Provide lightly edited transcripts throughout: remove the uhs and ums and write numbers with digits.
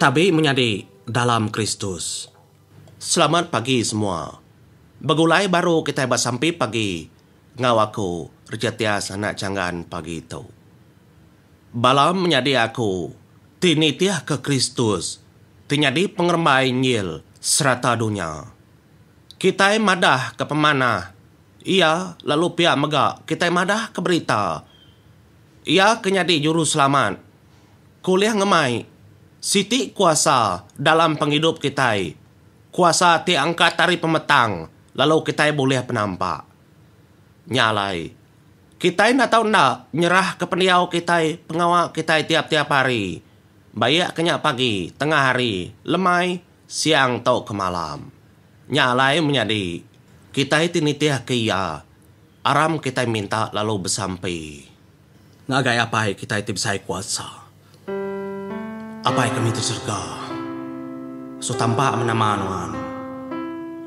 Tabi menyadi dalam Kristus. Selamat pagi semua. Begulai baru kitai ba sampi pagi enggau aku Richard Tias anak Changgan pagi tu. Bala menyadi aku ti nitihka Kristus ti nyadi pengerembai Injil serata dunya. Kitai madahka pemanah Iya lalu pia mega kitai madahka berita Iya ke nyadi Juruselamat ke ulih ngemai siti kuasa dalam pengidup kitai, kuasa ti angkat ari pemetang lalu kitai bulih penampak. Nya alai, kitai enda tau enda nyerahka pendiau kitai pengawa kitai tiap-tiap hari, baik ke nya pagi, tengah hari, lemai, siang tauka malam. Nya alai menyadi, kitai ti nitihka Iya, aram kitai minta lalu besampi ngagai Apai kitai ti besai kuasa. Apai kami ti serega, su tampa meh nama Nuan,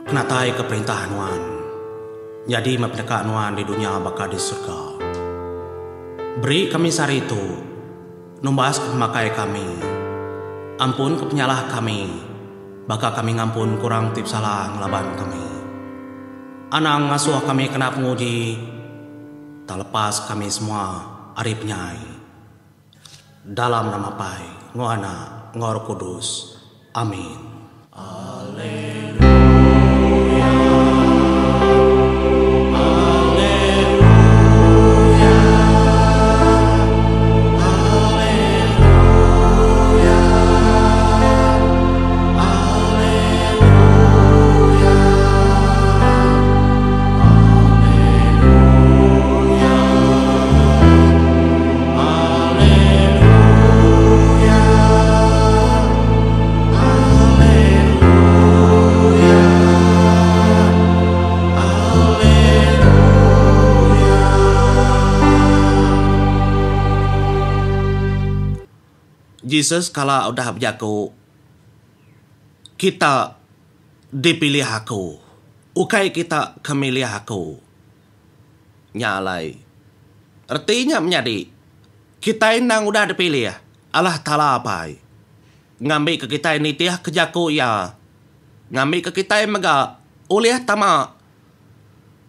kenataika perintah Nuan, nyadi meh peneka Nuan di dunya baka di serega. Beri kami sehari tu numbas ke pemakai kami. Ampun ke penyalah kami, baka kami ngampun ke orang ti besalah ngelaban kami. Anang ngasuh kami kena penguji, tang lepas kami semua ari penyai. Dalam nama Apai, enggau Anak, enggau Roh Kudus. Amin. Jesus kala udah bejaku, Kita dipilih aku, ukai kita ke milih aku. Nya alai, reti nya menyadi, Kitai endang udah dipilih Allah Taala Apai ngambika kitai nitihka jaku Iya, ngambika kitai mega ulih tama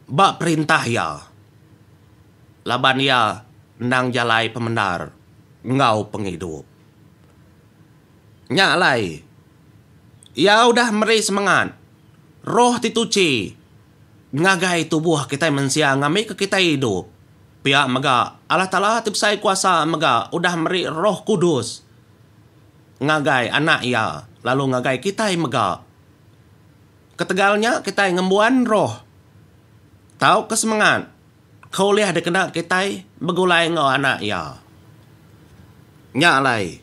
ba Perintah Iya, laban Iya endang jalai pemendar enggau pengidup. Nya alai, Iya udah meri semengat Roh ti Tuchi ngagai tubuh kitai mensia ngambika kitai idup. Pia mega, Allah Taala ti besai kuasa mega udah meri Roh Kudus ngagai Anak Iya lalu ngagai kitai mega. Ketegal nya kitai ngembuan Roh tauka semengat ke ulih dikena kitai begulai enggau Anak Iya. Nya alai,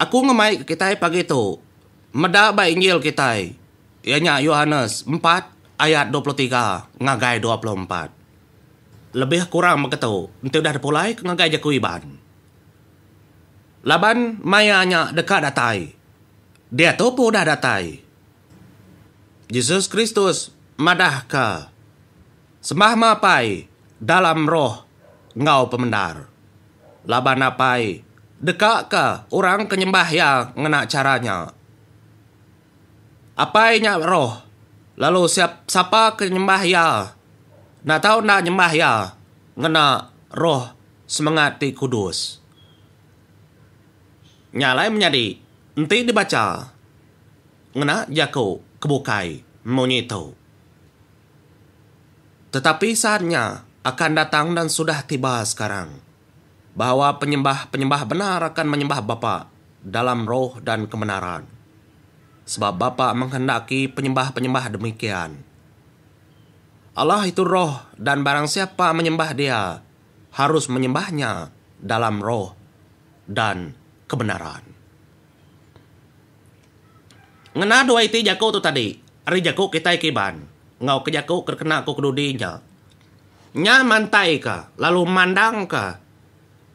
aku ngemai ke kitai pagi tu meda ba Injil kitai iya nya Yohanes empat ayat 23 ngagai 24. Lebih kurang beketu enti udah dipulai ke ngagai jaku Iban. Laban maya nya deka datai. Diatu pun udah datai. Jesus Kristus madahka, Sembah meh Apai dalam roh enggau pemendar. Laban Apai dekaka orang ke nyembah Iya ngena chara nya. Apai nya Roh, lalu siap sapa ke nyembah Iya, enda tau enda nyembah Iya ngena roh semengat ti kudus. Nya alai menyadi, enti dibacha ngena jaku ke bukai munyi tu, Tetapi saatnya akan datang dan sudah tiba sekarang, bahawa penyembah-penyembah benar akan menyembah Bapa dalam roh dan kebenaran. Sebab Bapa menghendaki penyembah-penyembah demikian. Allah itu roh dan barang siapa menyembah Dia harus menyembah-Nya dalam roh dan kebenaran. Ngena dua iti jaku tu tadi ari jaku kitai ke Iban enggau ke jaku ke dikena ku kedudi nya. Nya mantaika lalu mandangka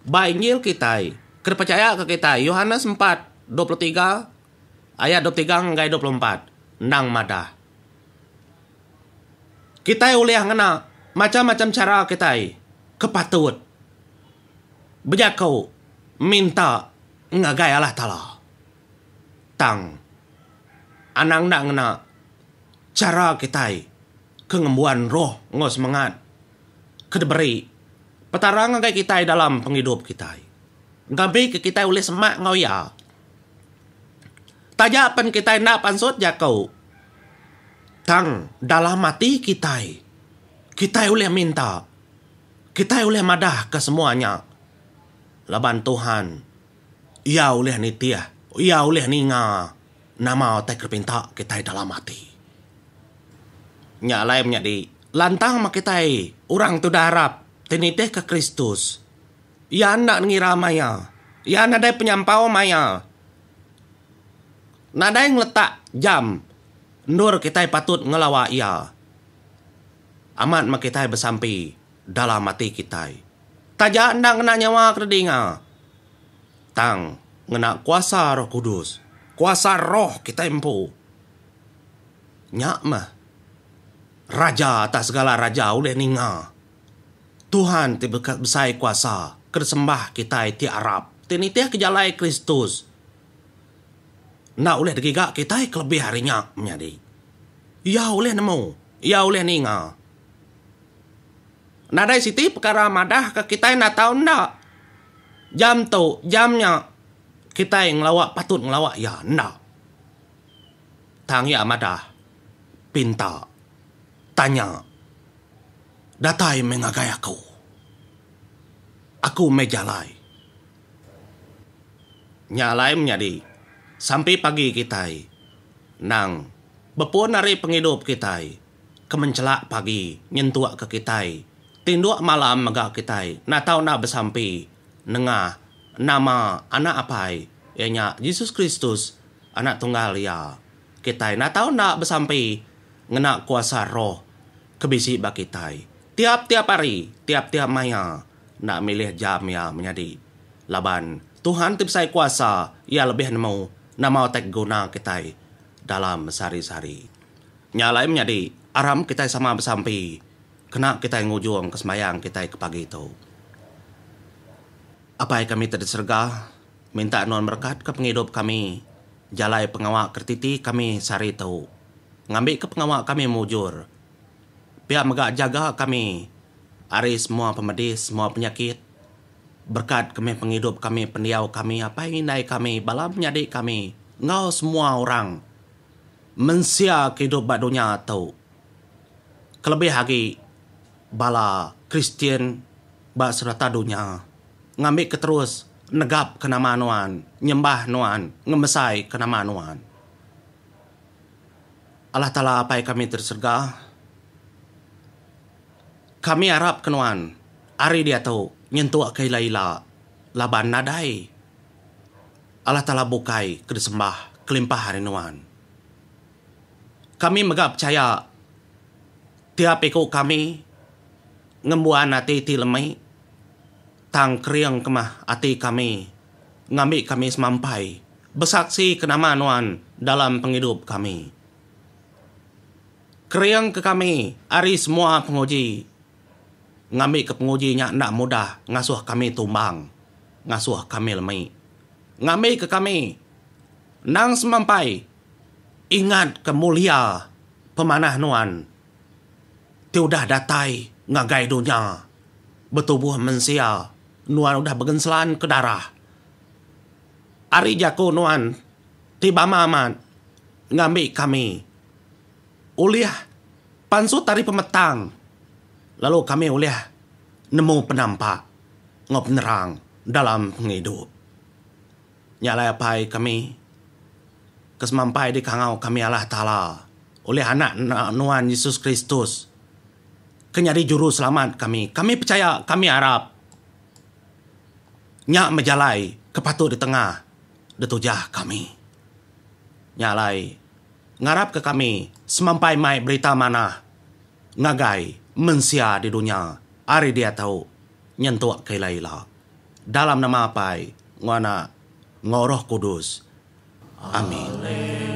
ba Injil kitai ke dipechayaka kitai Yohanes empat 23 ayat 23 ngagai 24 endang madah. Kitai ulih ngena macham-macham chara kitai ke patut bejaku minta ngagai Allah Taala. Tang, anang enda ngena chara kitai ke ngembuan roh enggau semengat ke diberi Petara ngagai kitai dalam pengidup kitai. Ngambika kitai ulih semak enggau Iya. Taja pen kitai enda pansut jaku, tang dalam ati kitai, kitai ulih minta, kitai ulih madahka semua nya laban Tuhan Iya ulih nitih, Iya ulih ninga nama utai ke dipinta kitai dalam ati. Nya alai menyadi, lantang meh kitai orang ti udah arap ti nitihka Kristus. Iya enda ngira maya. Iya nadai penyampau maya. Nadai ngeletak jam endur kitai patut ngelawa Iya. Amat meh kitai besampi dalam ati kitai. Taja enda ngena nyawa ke didinga, tang ngena kuasa Roh Kudus, kuasa roh kitai empu. Nya meh Raja atas segala raja ulih ninga. Tuhan ti besai kuasa ke disembah kitai ti arap, ti nitihka jalai Kristus. Enda ulih digiga kitai kelebih ari nya menyadi. Iya ulih nemu, iya ulih ninga. Nadai siti pekara madahka kitai enda tau enda. Jam tu, jam nya, kitai ngelawa patut ngelawa iya enda. Tang iya madah, pinta, tanya, datai meh ngagai aku. Aku meh jalai. Nya alai menyadi, sampi pagi kitai endang bepun ari pengidup kitai. Ke menchelak pagi nyentuk ke kitai tinduk malam mega kitai enda tau enda besampi nengah nama Anak Apai iya nya Jesus Kristus Anak Tunggal Iya. Kitai enda tau enda besampi ngena kuasa Roh ke bisi ba kitai tiap-tiap hari tiap-tiap maya enda milih jam iya menyadi laban Tuhan ti besai kuasa iya lebih nemu nama utai ke guna kitai dalam sehari-sehari. Nya alai menyadi, aram kitai sama besampi kena kitai ngujungka sembahyang kitai ke pagi tu. Apai kami ti di serega, minta nuan merekatka pengidup kami, jalai pengawa kertiti kami sehari tu, ngambika pengawa kami mujur. Pia mega jaga kami ari semua pemedis, semua penyakit. Berekat ke meh pengidup kami, pendiau kami, apai indai kami, bala menyadi kami enggau semua orang. Mensia ke idup ba dunya tu, kelebih agi bala Kristian ba serata dunya, ngambika terus negapka nama Nuan, nyembah Nuan, ngemesaika nama Nuan. Allah Taala Apai kami ti di serega, kami arapka Nuan ari diatu nyentukka ila-ila laban nadai Allah Taala bukai ke disembah kelimpah ari Nuan. Kami mega pechaya tiap iku kami ngembuan ati ti lemi tang kering ke mah ati kami ngambi kami semampai besaksi ke nama Nuan dalam pengidup kami. Kering ke kami ari semua penguji ngambika penguji nya enda mudah ngasuh kami tumbang, ngasuh kami lemi. Ngambika kami endang semampai ingatka mulia pemanah Nuan ti udah datai ngagai dunya betubuh mensia, Nuan udah begenselanka darah ari jaku Nuan ti bama amat ngambi kami ulih pansut ari pemetang lalu kami ulih nemu penampak enggau penerang dalam pengidup. Nya alai Apai kami ke semampai dikangau kami Allah Taala ulih Anak Nuan Jesus Kristus. ke nyadi Juruselamat kami. Kami pechaya, kami arap nya meh jalai ke patut ditengah ditujah kami. Nya alai, ngarapka kami semampai mai berita manah ngagai mensia di dunya ari diatu nyentuk ke ila-ila. Dalam nama Apai, enggau Anak, enggau Roh Kudus. Amin.